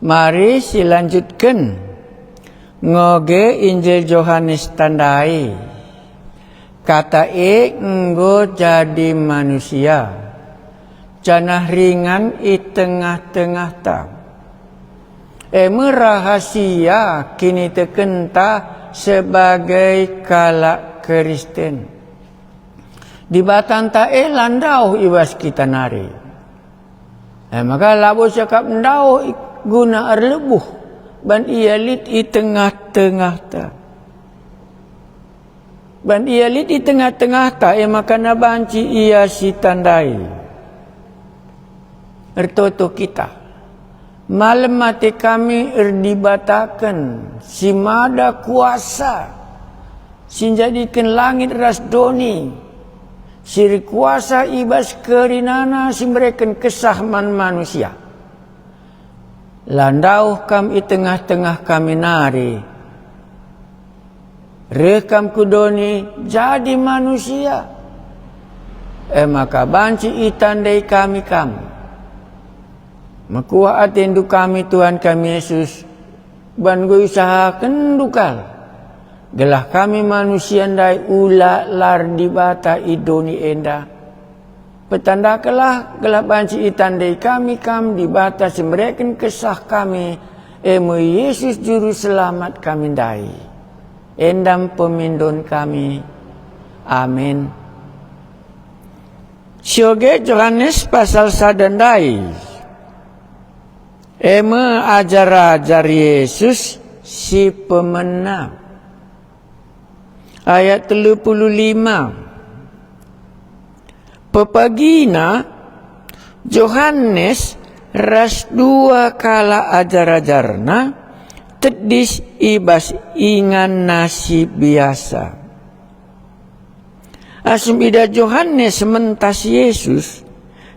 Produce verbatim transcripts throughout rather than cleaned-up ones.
Mari silanjutken ngoge Injil Johanes tandai. Kata e enggo jadi manusia, janah ringan i tengah-tengahta. E me rahasia kinitekenta sebagai kalak Kristen. Dibatanta e la ndauh i bas kita nari. E maka labo siakap ndauh i-, guna erlebuh ban Ia lit i tengah-tengahta. Ban Ia lit i tengah-tengahta, e maka banci Ia sitandai. Ertoto kita. Malem ate kami erdibataken, si mada kuasa, si njadiken langit ras doni, si erkuasa i bas kerinana, si mereken kesah man manusia. La ndauh Kam i tengah-tengah kami nari. Reh Kam ku doni jadi manusia. E maka banci itandai kami Kam. Mekuah atendu kami, Tuhan kami Yesus, ban enggo isahakenndu kal, gelah kami manusia ndai ula lar Dibata i doni enda. Petandakenlah gelah banci itandai kami Kam, Dibata si mereken kesah kami, e me Yesus Juru Selamat kami ndai. Enda me pemindon kami. Amin. Sioge Johanes pasal sada ndai, e me ajar-ajar Yesus si pemena. Ayat telu puluh lima. Pepagina Johanes ras dua kalak ajar-ajarna tedis i bas inganna si biasa. Asum idah Johanes mentas Yesus,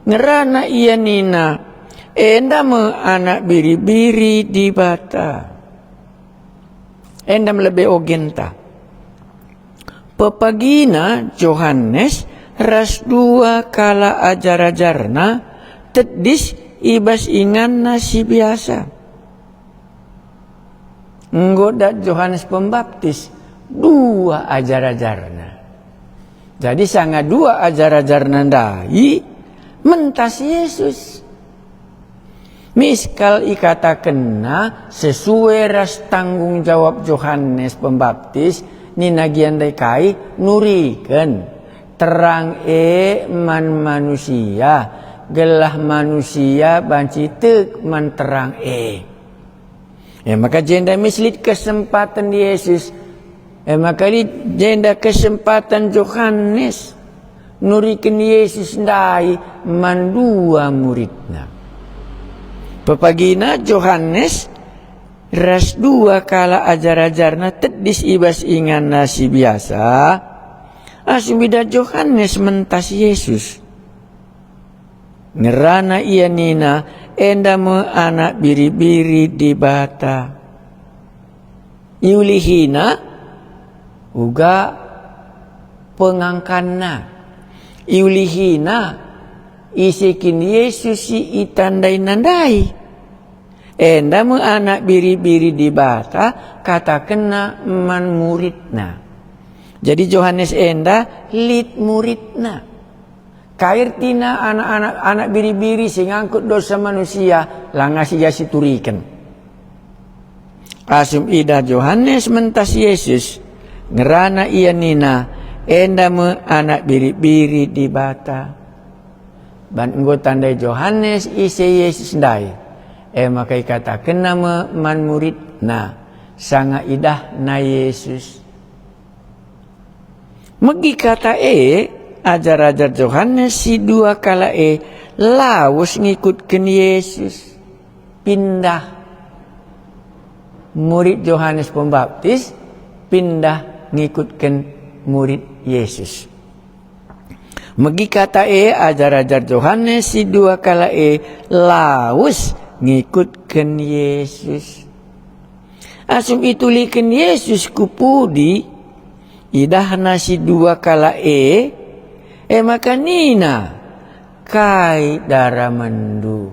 ngerana ia nina, "Enda me Anak Biri-biri Dibata." Enda me lebe ogenta. Pepagina Johanes ras dua kalak ajar-ajarna tedis i bas inganna si biasa. Enggo dat Johanes Pembaptis, dua ajar-ajarna. Jadi sanga dua ajar-ajarna ndai, mentas Yesus. Miskal ikatakenna sesuai ras tanggung jawab Johanes Pembaptis, nina gia ndai kai, nuriken terang e man manusia, gelah manusia banci tek man terang e. E maka jenda mis lit kesempaten Yesus. E maka lit jenda kesempaten Johanes nuriken Yesus ndai man dua muridna. Pepagina Johanes ras dua kalak ajar-ajarna tedis i bas inganna si biasa, asum idah Johanes mentas Yesus. Ngerana ia nina, "Enda me Anak Biri-biri Dibata." Iulihina uga pengangkanna. Iulihina ise kin Yesus si itandaina ndai. "Enda me Anak Biri-biri Dibata," katakenna man muridna. Jadi Johanes enda lit muridna. Kai ertina anak-anak, Anak Biri-biri si ngangkut dosa manusia, langa si iasituriken. Asum idah Johanes mentas Yesus, ngerana ia nina, "Enda me Anak Biri-biri Dibata." Ban enggo tandai Johanes ise Yesus ndai, e maka ikatakenna me man muridna, sanga idahna Yesus. Megi kata e, ajar-ajar Johanes si dua kalak e lawes ngikutken Yesus. Pindah murid Johanes Pembaptis, pindah ngikutken murid Yesus. Megi kata e, ajar-ajar Johanes si dua kalak e lawes ngikutken Yesus. Asum ituliken Yesus ku pudi, idahna si dua kalak e, e maka nina, "Kai daramenndu?"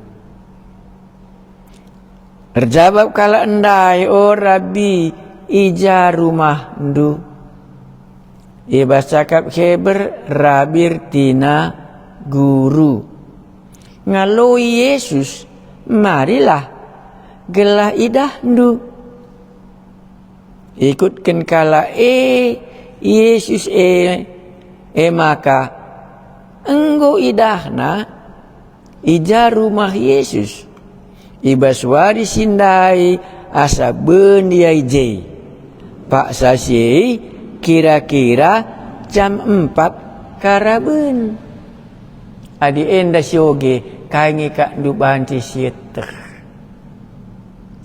Erjabap kalak ndai, "O Rabbi, i ja rumahndu?" I bas cakap Heber, Rabbi ertina guru. Ngaloi Jesus, "Marilah, gelah idahndu." Ikutken kalak e Jesus e, e maka enggo idahna i ja rumah Jesus. I bas wari si ndai asa ben ia i je. Paksa si e kira-kira jam empat karaben. Adi enda sioge, kai nge kakndu banci sieteh?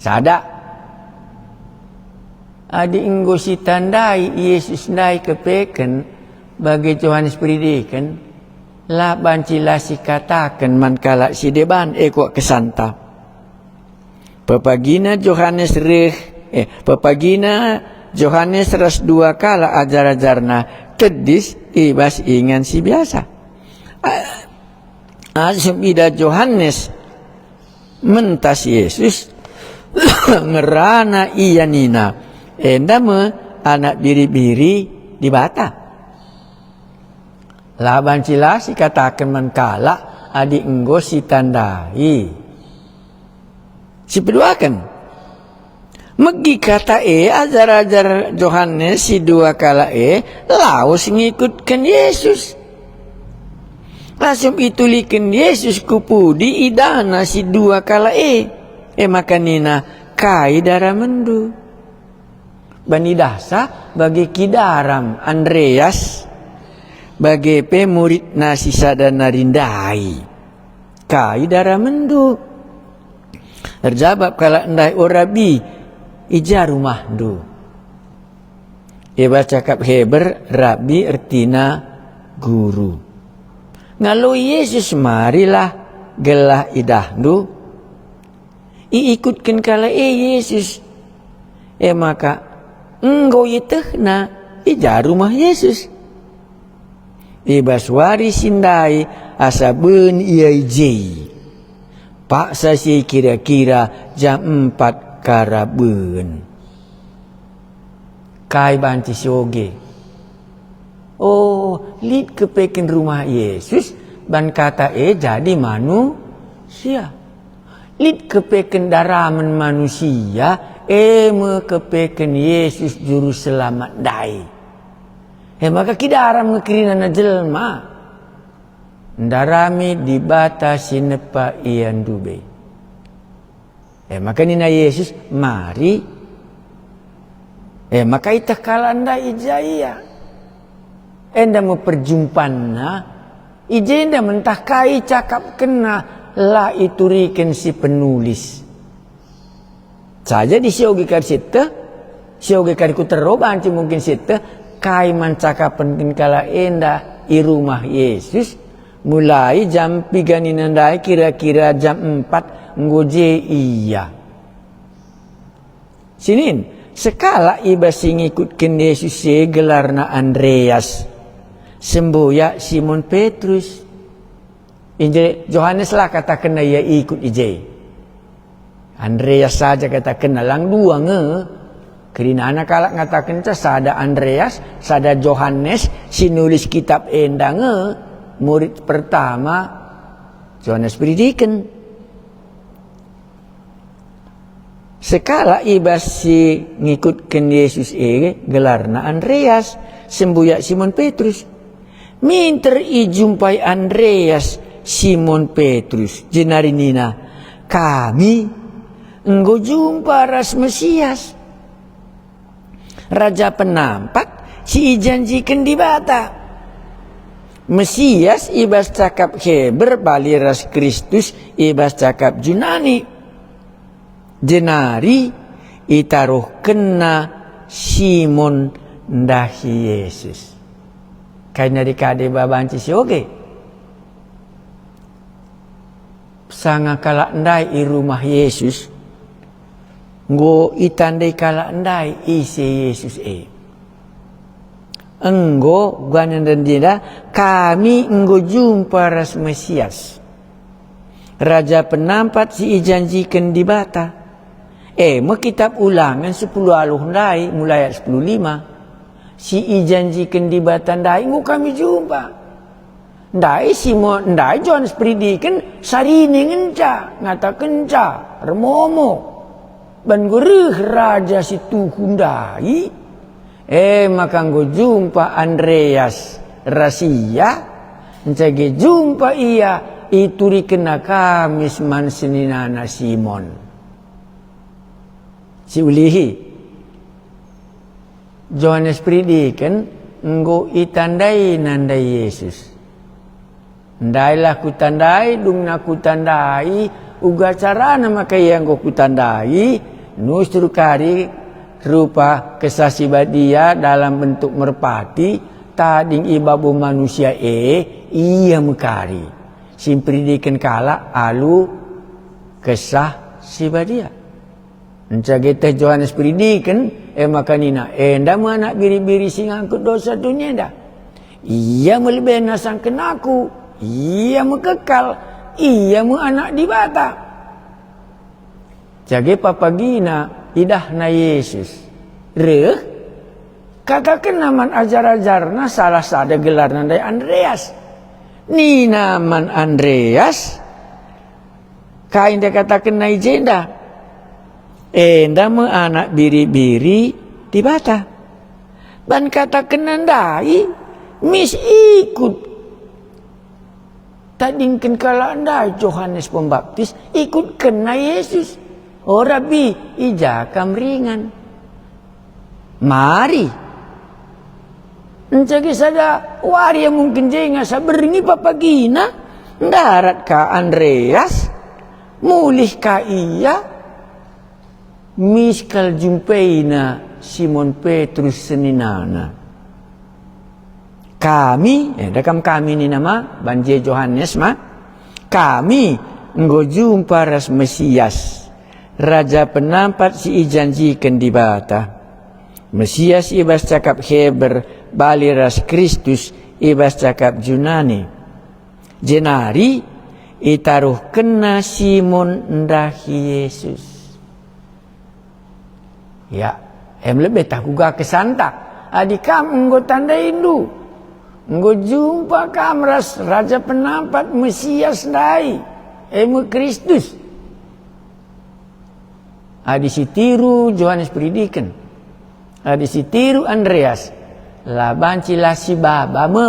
Sada. Adi enggo sitandai Jesus ndai kepeken bage Johanes Peridiken, la banci la sikataken man kalak si deban e kuakap kesanta. Pepagina Johanes reh, eh, pepagina Johanes ras dua kalak ajar-ajarna tedis i bas ingan si biasa. A-, asum idah Johanes mentas Jesus, ngerana ia nina, "Enda me Anak Biri-biri Dibata." La banci la sikataken man kalak adi enggo sitandai. Sipeduaken, megi kata e ajar-ajar Johanes si dua kalak e lawes ngikutken Jesus. Asum ituliken Jesus ku pudi idahna si dua kalak e, e maka nina, "Kai daramenndu?" Banci idahsa bage kidaram Andreas, bage pe muridna si sada nari ndai, "Kai daramenndu?" Erjabap kalak ndai, "O Rabbi, i ja rumahndu?" I bas cakap Heber, Rabbi ertina guru. Ngaloi Jesus, "Marilah, gelah idahndu." Iikutken kalak e Jesus. E maka enggo ietehna i ja rumah Jesus. I bas wari si ndai asa ben ia i je. Paksa si kira-kira jam empat karaben. Kai banci sioge? Oh, lit kepeken rumah Jesus ban kata e jadi manusia. Lit kepeken daramen manusia, e me kepeken Jesus Juru Selamat ndai. E maka kidaram nge kerina jelma. Ndarami Dibata si nepa ia ndube. E maka nina Jesus, "Mari." E maka iteh kalak ndai i ja ia. Enda me perjumpanna, i jenda mentah kai icakapkenna la ituriken si penulis. Saja di sioge kari sieteh, sioge kari kutero banci mungkin sieteh, kai man cakapen kalak enda i rumah Jesus, mulai jam piga nina ndai kira-kira jam empat enggo je ia. Sinin, sekalak i bas si ngikutken Jesus e gelarna Andreas, semboyak Simon Petrus. Inje Johanes la katakenna ia ikut i je. Andreas saja katakenna, lang dua nge. Kerinana kalak ngatakenca sada Andreas, sada Johanes si nulis kitab enda nge, murid pertama Johanes Peridiken. Sekalak i bas si ngikutken Jesus e gelarna Andreas, semboyak Simon Petrus. Minter ijumpai Andreas Simon Petrus, jenari nina, "Kami enggo jumpa ras Mesias." Raja penampat si ijanjiken Dibata. Mesias i bas cakap Heber bali ras Kristus i bas cakap Junani. Jenari itaruhkenna Simon ndahi Jesus. Kai nari kade banci sioge? Sanga kalak ndai i rumah Jesus, enggo itandai kalak ndai ise Jesus e. Enggo, guanen ndenda, kami enggo jumpa ras Mesias, Raja Penampat si ijanjiken Dibata. E me kitap Ulangen sepuluh aluh ndai, mulai ayat sepuluh lima. Si ijanjiken Dibata ndai enggo kami jumpa. Ndai Simon, ndai Johanes Peridiken sarine ngenca, ngatakenca, ermomo. Ban enggo reh Raja si tuhu ndai, e maka enggo jumpa Andreas ras ia, ncage jumpa ia iturikenna Kamis man seninana Simon. Siulihi, Johanes Peridiken enggo itandaina ndai Jesus. Ndailah kutandai, dungna kutandai, uga carana maka ia enggo kutandai, nusur kari rupa Kesah Si Badia dalam bentuk merpati, tading i babo manusia e, ia me kari si mperidiken kalak alu Kesah Si Badia. Ncage teh Johanes Peridiken, e maka nina, "Enda me Anak Biri-biri si ngangkut dosa doni enda. Ia me lebena asangken aku, ia me kekal, ia me Anak Dibata." Cage papagina idahna Jesus reh, katakenna man ajar-ajarna salah sada gelarna ndai Andreas. Nina man Andreas, "Kai nde katakenna i jenda? Enda me Anak Biri-biri Dibata." Ban katakenna ndai, mis ikut. Tadingken kalak ndai Johanes Pembaptis, ikutkenna Jesus. "O Rabbi, i ja kam ringan?" "Mari." Ncage sada wari ia mungkin jenga saberngi papagina, ndarat ka Andreas, mulih ka ia, mis kal jumpaina Simon Petrus seninana. "Kami," eh, da kam kami nina ma, banci Johanes ma, "Kami enggo jumpa ras Mesias, Raja Penampat si ijanjiken Dibata." Mesias i bas cakap Heber bali ras Kristus i bas cakap Junani. Jenari itaruhkenna Simon ndahi Jesus. Ya, em lebe tah kuga kesanta, adi kam enggo tandaindu, enggo jumpa kam ras Raja Penampat Mesias ndai, e me Kristus. Adi sitiru Johanes Peridiken, adi sitiru Andreas, la banci la sibaba me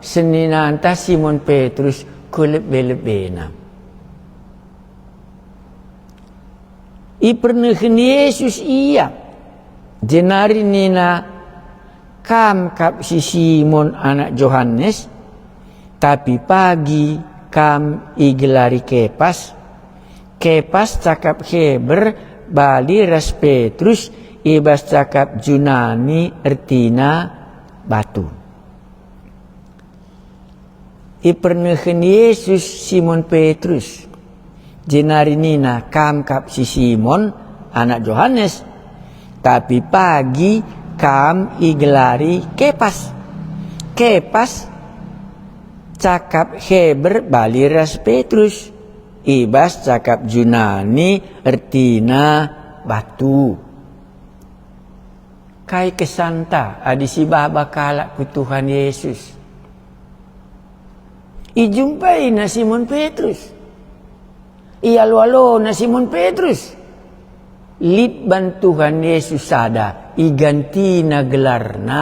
seninanta Simon Petrus ku lebe-lebena. Ipernehen Jesus ia, jenari nina, "Kam kap si Simon anak Johanes, tapi pagi kam igelari Kepas." Kepas cakap Heber bali ras Petrus i bas cakap Junani ertina batu. Ipernehen Jesus Simon Petrus, jenari nina, "Kam kap si Simon, anak Johanes, tapi pagi kam igelari Kepas." Kepas cakap Heber bali ras Petrus, i bas cakap Junani ertina batu. Kai kesanta adi sibaba kalak ku Tuhan Yesus? Ijumpaina Simon Petrus. Ialo-alona Simon Petrus. Lit ban Tuhan Yesus sada, igantina gelarna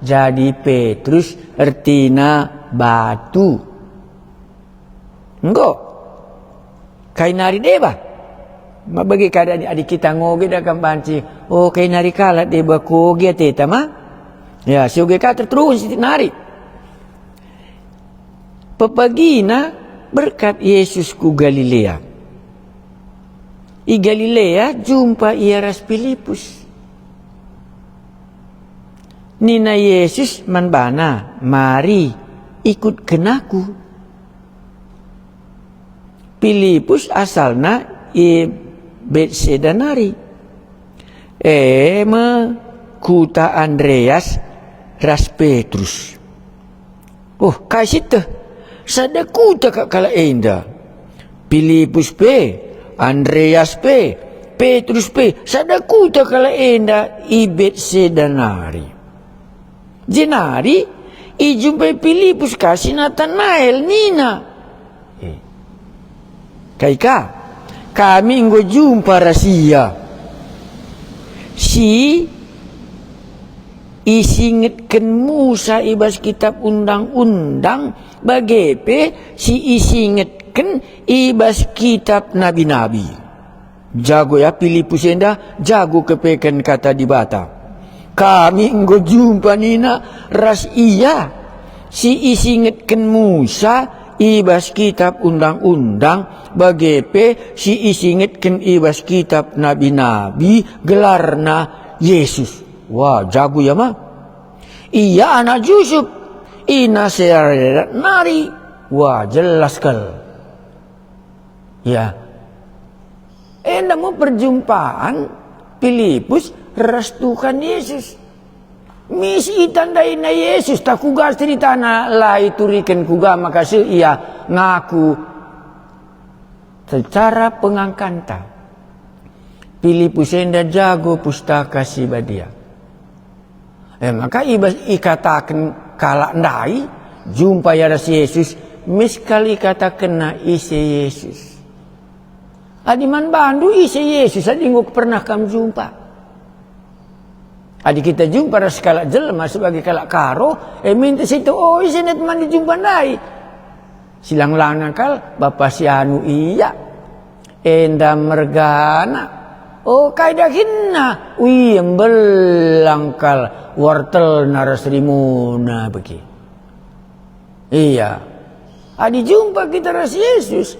jadi Petrus, ertina batu. Enggo. Kai nari deba? Ma bage kada adi kita ngoge da kam banci, "Oh, kai nari kalak deba kuoge ateta ma?" Ya, sioge ka terterus sitik nari. Pepagina berkat Jesus ku Galilea. I Galilea jumpa ia ras Pilipus. Nina Jesus man bana, "Mari, ikutken Aku." Pilipus asalna i Betseda nari. E me kuta Andreas ras Petrus. Oh, kai sieteh? Sada kuta kap kalak enda. Pilipus pe, Andreas pe, Petrus pe sada kuta kalak enda i Betseda nari. Jenari ijumpai Pilipus ka si Natanael nina, "Eh, kai ka, kami enggo jumpa ras Ia si isingetken Musa i bas Kitap Undang-undang, bage pe si isingetken i bas Kitap Nabi-nabi." Jago ia Pilipus enda jago kepeken Kata Dibata. "Kami enggo jumpa," nina, "ras Ia si isingetken Musa i bas Kitap Undang-undang, bage pe si isingetken i bas Kitap Nabi-nabi, gelarNa Jesus." Wah, jago ia ma. "Ia anak Jusup, i Nasaret nari." Wah, jelas kal. Ya. Enda me perjumpaan Pilipus ras Tuhan Yesus. Mis itandaina Yesus, tah kuga ceritana la ituriken kuga maka seh ia ngaku secara pengangkanta. Pilipus enda jago Pustaka Si Badia. E maka ibas ikataken kalak ndai, jumpa ia ras Yesus, mis kal ikatakenna ise Yesus. Adi man bandu ise Yesus, adi enggo pernah kam jumpa? Adi kita jumpa ras kalak jelma sebagai kalak Karo, e minter situ, "Oh, ise nai teman dijumpa ndai?" Silang-lang kal, bapa si anu ia. Enda mergana. Oh, kai dahinna? Ui, mbelang kal wortelna ras rimuna bagi. Iya. Adi jumpa kita ras Yesus,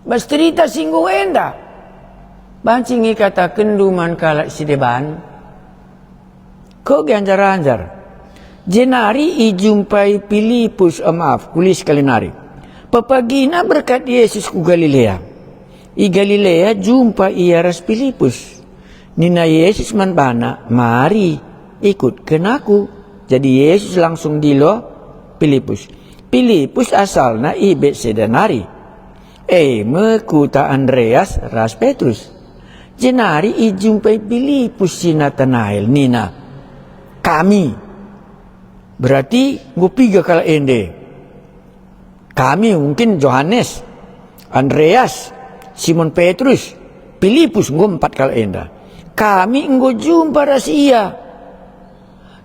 bas cerita si enggo enda, banci nge ikatakenndu man kalak si deban, "Koge anjar-anjar." Jenari ijumpai Pilipus, eh, maaf, kulis kali nari. Pepagina berkat Yesus ku Galilea. I Galilea jumpa ia ras Pilipus. Nina Yesus man bana, "Mari, ikutken Aku." Jadi Yesus langsung ndilo Pilipus. Pilipus asalna i Betseda nari. E me kuta Andreas ras Petrus. Jenari ijumpai Pilipus si Natanael nina, "Kami." Berarti enggo piga kalak ende? Kami mungkin Johanes, Andreas, Simon Petrus, Pilipus, enggo empat kalak enda. "Kami enggo jumpa ras Ia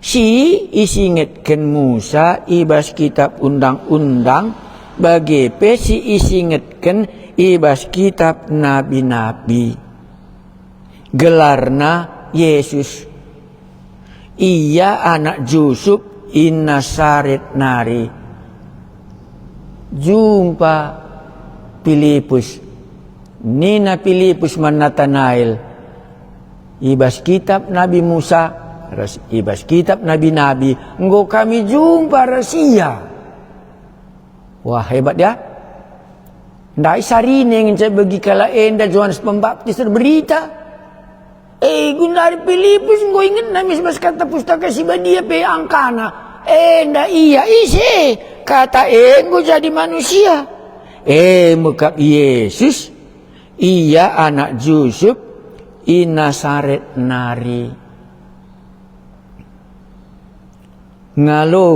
si isingetken Musa i bas Kitap Undang-undang, bage pe si isingetken i bas Kitap Nabi-nabi. GelarNa Yesus. Ia anak Jusup i Nasaret nari." Jumpa Pilipus. Nina Pilipus man Natanael, "I bas Kitap Nabi Musa ras i bas Kitap Nabi-nabi enggo kami jumpa ras Ia." Wah, hebat ya. Ndai sarine ngenca begi kalak enda Johanes Pembaptis erberita. E, gundari Pilipus enggo ingetna mis bas kata Pustaka Si Badia pe angkana. Enda ia ise, kata e enggo jadi manusia. E me kap Yesus, ia anak Jusup i Nasaret nari. Ngalo,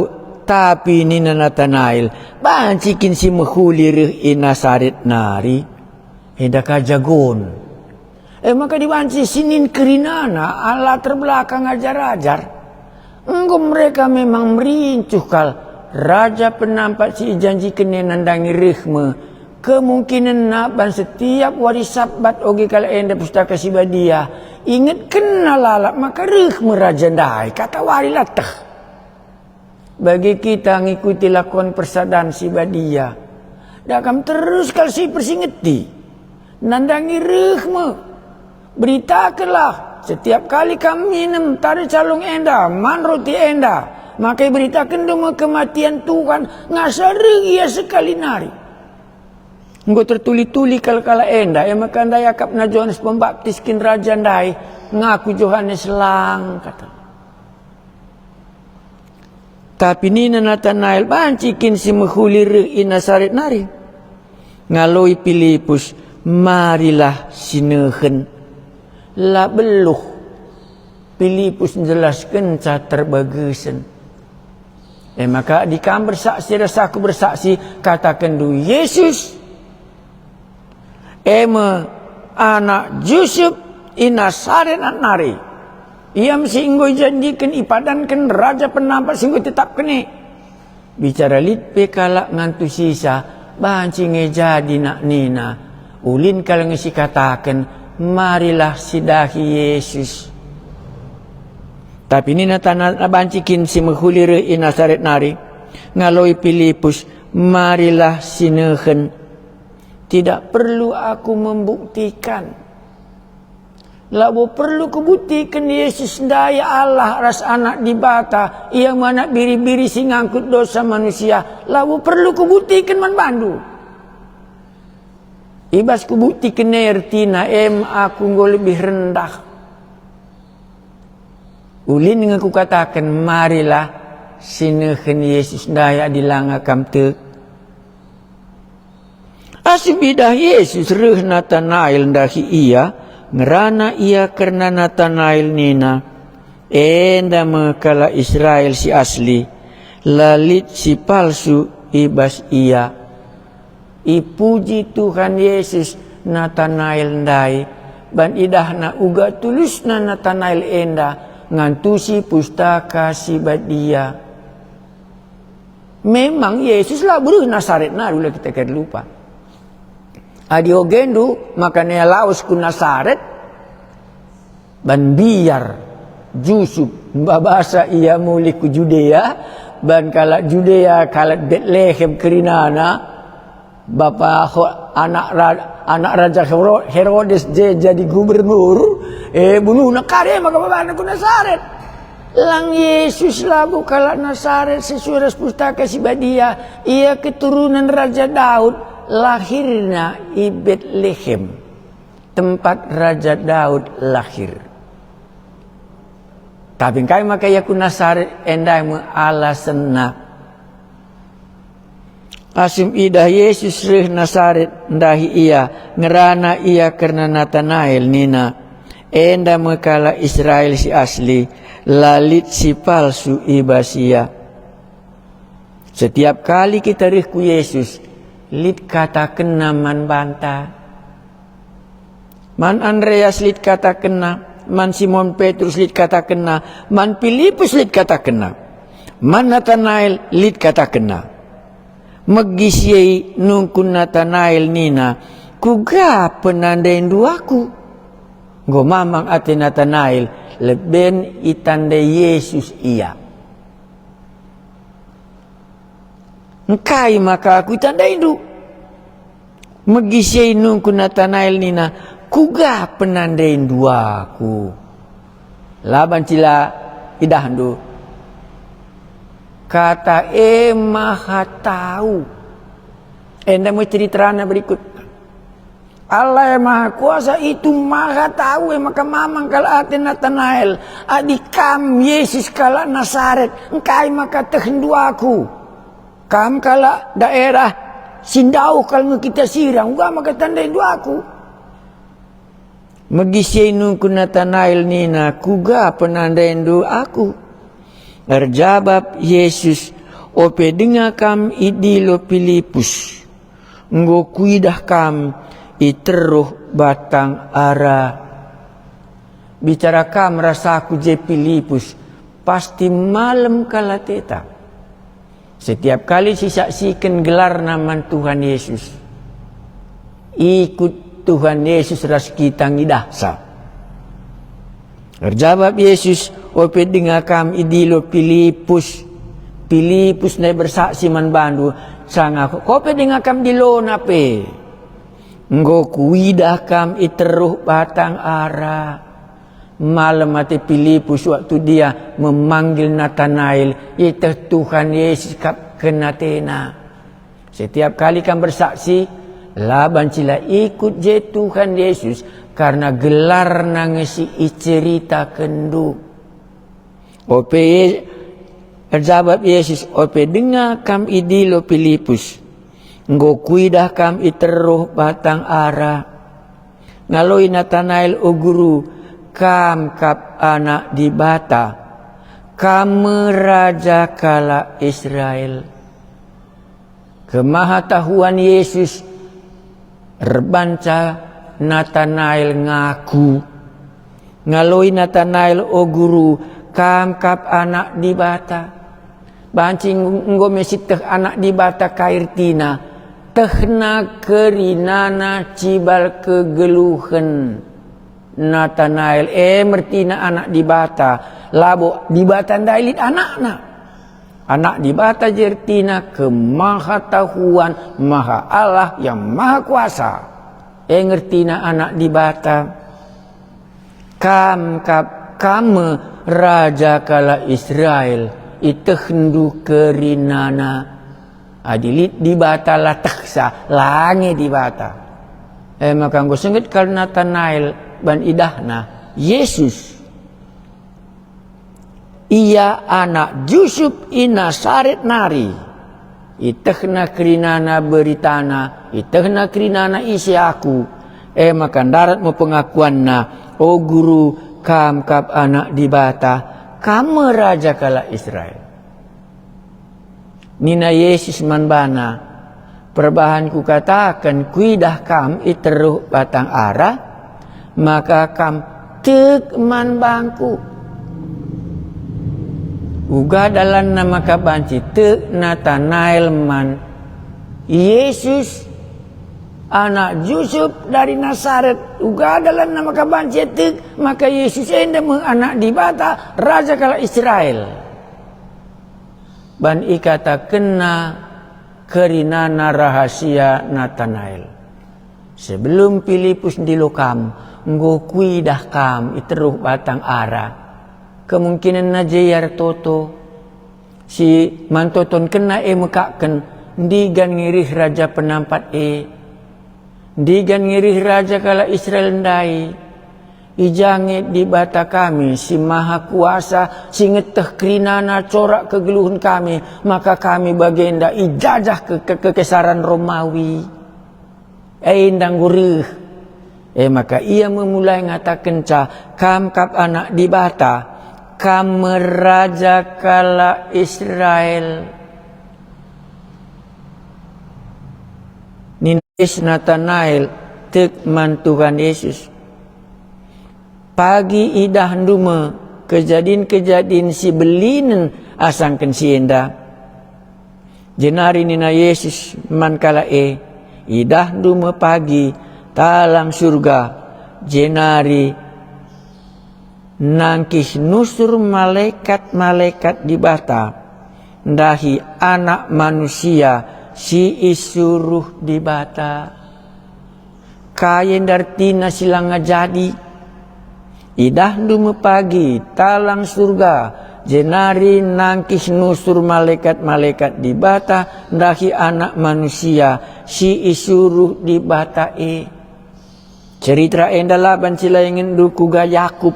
tapi nina Natanael, "Banci kin si mehuli reh i Nasaret nari?" Enda ka jagon. E maka dibanci sinin kerinana ala terbelakang ajar-ajar. Enggo mereka memang merincuh kal Raja Penampat si ijanjiken e nandangi reh me. Kemungkinenna ban setiap wari Sabat oge kalak enda Pustaka Si Badia ingetkenna lalap maka reh me Raja ndai, kata wari lateh. Bagi kita ngikuti lakon persadan si badia, dakam terus kal si persingeti. Nandangi reh me. Beritakenlah, setiap kali kam minem tare calung enda man roti enda, maka iberitaken me kematian Tuhan, ngasa reh Ia sekali nari. Enggo tertuli-tuli kal kalak enda, e maka ndai akapna Johanes Pembaptis kin Raja ndai, ngaku Johanes lang, kata. Tapi nina Natanael, "Banci kin si mehuli reh i Nasaret nari?" Ngaloi Pilipus, Marilah sinehen. La beluh Pilipus njelaskenca terbagesen. E maka, adi kam bersaksi ras aku bersaksi, katakenndu, "Yesus, e me anak Jusup i Nasaret nari. Ia me si enggo ijanjiken, ipadanken Raja Penampat si enggo itetapken e." Bicara lit pe kalak ngantusisa, banci nge jadi nak nina, ulin kal nge sikataken, "Marilah sidahi Yesus." Tapi nina tanana, "Banci kin si mehuli reh i Nasaret nari?" Ngaloi Pilipus, "Marilah sinehen." Tidak perlu aku membuktikan. Labo perlu kubuktiken Yesus ndai Allah ras Anak Dibata, Ia me Anak Biri-biri si ngangkut dosa manusia. Labo perlu kubuktiken man bandu. I bas kubuktiken e ertina em aku enggo lebih rendah. Ulin nge kukataken, "Marilah sinehen Yesus ndai adi langa kam tek." Asum idah Yesus reh Natanael ndahi Ia, ngerana Ia kerna Natanael nina, "Enda me kalak Israel si asli, la lit si palsu i bas Ia." Ipuji Tuhan Yesus Natanael ndai, ban idahna uga tulusna Natanael enda ngantusi Pustaka Si Badia. Memang Yesus la bereh Nasaret nari, la kita kari lupa. Adi ogendu maka nia lawes ku Nasaret, ban mbiar Jusup, mbabasa ia mulih ku Judea, ban kalak Judea, kalak Betlehem kerinana, bapa ho-, anak ra-, anak Raja Hero-, Herodes je jadi gubernur, e, bunuhna kari maka babana ku Nasaret. Lang Yesus labo kalak Nasaret sesuai ras Pustaka Si Badia. Ia keturunan Raja Daud, lahirna i Betlehem, tempat Raja Daud lahir. Tapi engkai maka ia ku Nasaret? Enda me alasenna. Asum idah Yesus reh Nasaret ndahi Ia, ngerana Ia kerna Natanael nina, "Enda me kalak Israel si asli, la lit si palsu i bas Ia." Setiap kali kita reh ku Yesus, lit katakenNa man banta. Man Andreas lit katakenNa, man Simon Petrus lit katakenNa, man Pilipus lit katakenNa, man Natanael lit katakenNa. Megi si e nungkun Natanael nina, "Kuga penandaindu aku?" Enggo mamang ate Natanael, leben itandai Yesus ia. "Engkai maka aku itandaindu?" Megi si e nungkun Natanael nina, "Kuga penandaindu aku?" La banci la idahndu. Kata e maha tau. Enda me ceriterana berikut. Allah e Maha Kuasa itu maha tau, e maka mamang kal ate Natanael. "Adi Kam Yesus kalak Nasaret, engkai maka tehndu aku? Kam kalak daerah si ndauh kal nge kita sirang, uga maka tandaindu aku?" Megi si e nungkun Natanael nina, "Kuga penandaindu aku?" Erjabap Yesus, "Ope denga kam idilo Pilipus, enggo kuidah kam i teruh batang ara." Bicara kam ras aku je Pilipus, pasti malem kal ateta. Setiap kali sisaksiken gelarna man Tuhan Yesus, ikut Tuhan Yesus ras kita ngidahsa. Erjabap Yesus, "Ope denga kam idilo Pilipus." Pilipus ndai bersaksi man bandu, sanga ko-, kope denga kam dilona pe. "Enggo kuidah kam i teruh batang ara." Malem ate Pilipus waktu dia memanggil Natanael, ieteh Tuhan Yesus kap kena atena. Setiap kali kam bersaksi, la banci la ikut je Tuhan Yesus, karna gelarna nge si iceritakenndu. Ope Ye-, erjabap Yesus, "Ope denga kam idilo Pilipus, enggo kuidah kam i teruh batang ara." Ngaloi Natanael, "O Guru, Kam kap Anak Dibata, Kam me Raja kalak Israel." Kemahatahuan Yesus erbanca Natanael ngaku. Ngaloi Natanael, "O Guru, Kam kap Anak Dibata." Banci eng-, enggo me sieteh Anak Dibata kai ertina, tehna kerinana cibal kegeluhen. Natanael, e me ertina Anak Dibata, labo Dibata ndai lit anakna. Anak Dibata je ertina kemahatahuan, Maha Allah yang Maha Kuasa. E nge ertina Anak Dibata. Kam kap, Kam me Raja kalak Israel, itehndu kerinana. Adi lit Dibata la tehsa, la nge Dibata. E maka enggo sengget kal Natanael ban idahna Yesus. Ia anak Jusup i Nasaret nari. Itehna kerinana beritana, itehna kerinana ise aku. E maka ndarat me pengakuanna, "O Guru, Kam kap Anak Dibata, Kam me Raja kalak Israel." Nina Yesus man bana, "Perbahan Kukataken, Kuidah kam i teruh batang ara, maka kam tek man bangKu." Uga dalanna maka banci tek Natanael man Yesus, anak Jusup dari Nasaret. Uga dalanna maka banci tek maka Yesus enda me Anak Dibata, Raja kalak Israel. Ban ikatakenna kerinana rahasia Natanael. Sebelum Pilipus ndilo kam, enggo kuidah kam i teruh batang ara. Kemungkinenna je ia ertoto. Si mantotonkenna e mekakken, ndigan nge reh raja penampat e. Ndigan nge reh raja kalak Israel ndai. I ja nge Dibata kami si Maha Kuasa, si ngeteh kerinana corak kegeluhen kami, maka kami bagenda ijajah ke, ke, kekesaran Romawi. Enda enggo reh. E maka ia me mulai ngatakenca, "Kam kap Anak Dibata, Kam me Raja kalak Israel." Nina Natanael tek man Tuhan Yesus, "Pagi idahndu me kejadin-kejadin si belinen asangken si enda." Jenari nina Yesus man kalak e, "Idahndu me pagi talang Surga, jenari nangkih nusur malekat-malekat Dibata ndahi Anak Manusia si isuruh Dibata." Kai enda ertina si langa jadi? Idahndu me pagi talang Surga, jenari nangkih nusur malekat-malekat Dibata ndahi Anak Manusia si isuruh Dibata e. Cerita enda la banci la ingetndu kuga Yakub.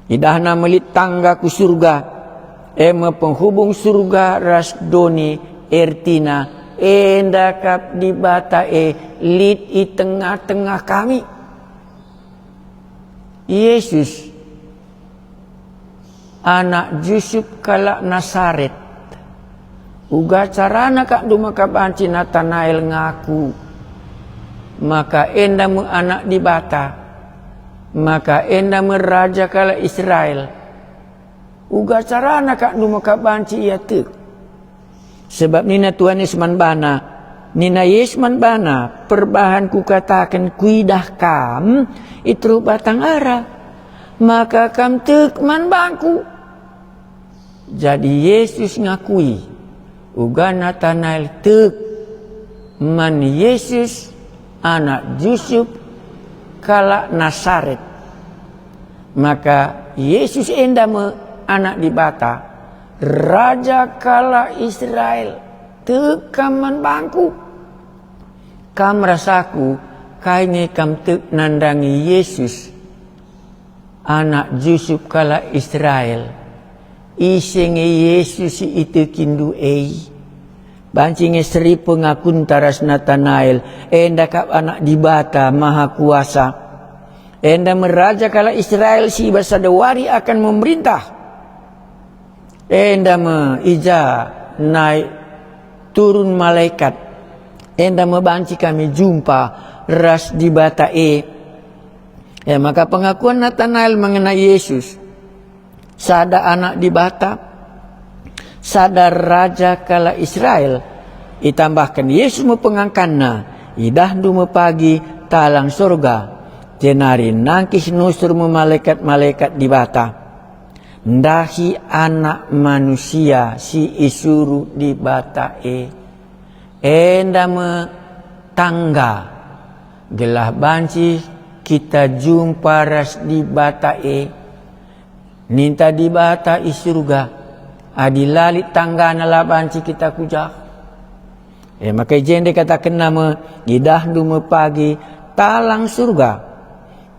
Idahna me lit tangga ku Surga, e me penghubung Surga ras doni, ertina enda kap Dibata e lit i tengah-tengah kami. Yesus, anak Jusup kalak Nasaret. Uga carana kap ndu maka banci Natanael ngaku maka enda me Anak Dibata, maka enda me Raja kalak Israel. Uga carana kap ndu maka banci ia tek. Sebab nina Tuhan Yesus man bana, nina Yesus man bana, "Perbahan Kukataken, Kuidah kam i teruh batang ara, maka kam tek man bangKu." Jadi Yesus ngakui, uga Natanael tek man Yesus, anak Jusup, kalak Nasaret. Maka Yesus enda me Anak Dibata, Raja kalak Israel, tek kam man bangKu. Kam ras aku, kai nge kam tek nandangi Yesus, anak Jusup kalak Israel? Ise nge Yesus si itekindu e? Banci nge seri pengakunta ras Natanael, enda kap Anak Dibata Maha Kuasa. Enda me raja kalak Israel si i bas sada wari akan memerintah. Enda me i ja naik turun malekat. Enda me banci kami jumpa ras Dibata e. E maka pengakuan Natanael mengenai Yesus, sada Anak Dibata, sada Raja kalak Israel. Itambahken Yesus me pengangkanNa, "Idahndu me pagi talang sorga, jenari nangkih nusur me malekat-malekat Dibata, ndahi Anak Manusia si isuruh Dibata e." Enda me tangga gelah banci kita jumpa ras Dibata e. Ninta Dibata i Surga, "Adi la lit tanggana la banci kita ku jah." E maka i jenda ikatakenna me, "Idahndu me pagi talang Surga,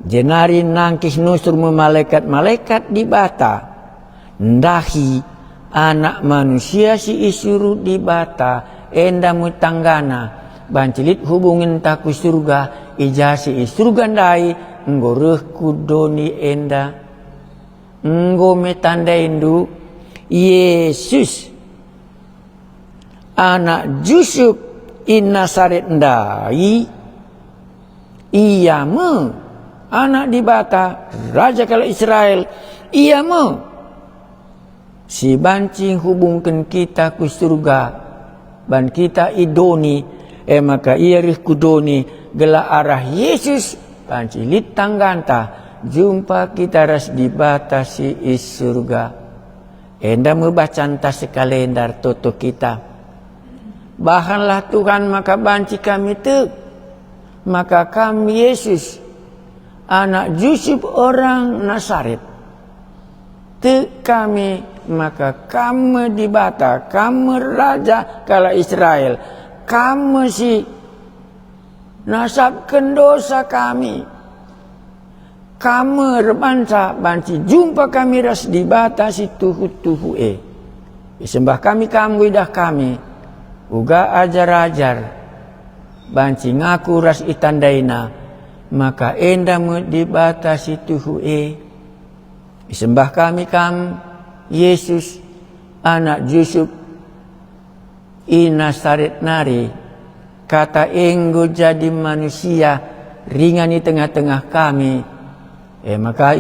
jenari nangkih nusur me malekat-malekat Dibata, ndahi Anak Manusia si isuruh Dibata, enda me tanggana, banci lit hubungenta ku Surga, i ja si i Surga ndai enggo reh ku doni enda." Enggo me tandaindu, Yesus, anak Jusup i Nasaret ndai, Ia me Anak Dibata, Raja kalak Israel. Ia me si banci hubungken kita ku Surga, ban kita i doni, e maka Ia reh ku doni, gelah arah Yesus banci lit tangganta jumpa kita ras Dibata si i Surga. Enda me bacanta sekalenda ertoto kita. Bahanlah Tuhan maka banci kami tek, maka Kam Yesus, anak Jusup orang Nasaret. Tek kami maka Kam me Dibata, Kam me Raja kalak Israel, Kam me si nasapken dosa kami. Kam me erbanca banci jumpa kami ras Dibata si tuhu-tuhu e. Isembah kami Kam, enggo idah kami uga ajar-ajar banci ngaku ras itandaina maka enda me Dibata si tuhu e. Isembah kami Kam, Yesus, anak Jusup i Nasaret nari. Kata enggo jadi manusia, ringan i tengah-tengah kami. E maka